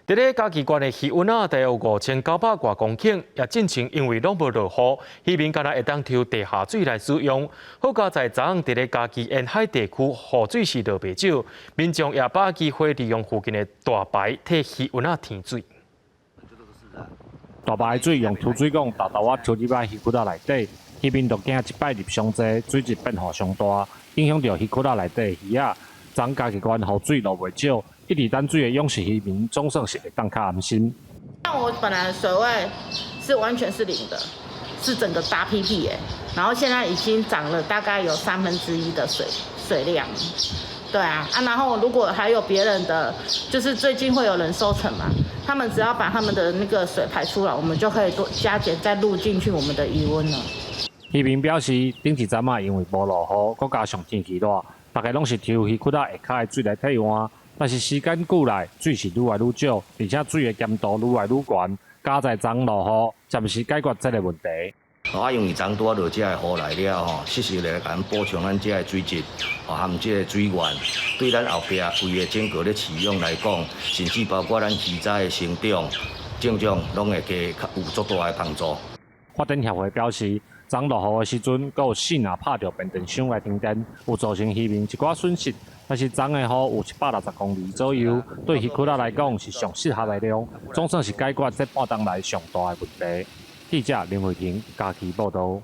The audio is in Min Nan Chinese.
佇咧嘉義縣的魚塭仔，大約有5900外公頃，也進前因為攏無落雨，漁民干焦會當抽地下水來使用。好佳哉昨昏佇咧嘉義沿海地區雨水是落袂少，民眾也把握機會利用附近的大排替魚塭仔添水。大排的水用抽水管沓沓仔抽入來魚窟仔內底，漁民就驚一擺入傷濟，水質變化傷大，影響著魚窟仔內底的魚仔。昨嘉義縣雨水落袂少，一直等水的養殖漁民總算是會當較安心。像我本來水位是完全是零的，是整個大屁屁耶，然後現在已經漲了大概有1/3的水量。對啊，啊，然後如果還有別人的，就是最近會有人收成嘛，他們只要把他們的那個水排出來，我們就可以多加減再入進去我們的魚塭了。漁民表示，頂一陣仔因為無落雨，閣加上天氣熱，大家攏是抽魚窟仔下跤的水來替換，但是時間久來，水是愈來愈少，而且水的鹹度愈來愈懸，佳哉昨落雨，暫時解決這個問題。啊，因為昨拄仔落這个雨來了吼，適時來共咱補充咱這个水質，吼含這个水源，對咱後壁規个整個咧飼養來講，甚至包括咱魚仔的成長、種種，攏會加較有足大的幫助。發電協會表示，昨落雨的時陣，閣有四若拍著變電箱來停電，有造成漁民一寡損失。但是昨的雨有160公厘左右，對魚窟仔來講是上適合的量，總算是解決這半冬來上大的問題。記者林慧婷嘉義報道。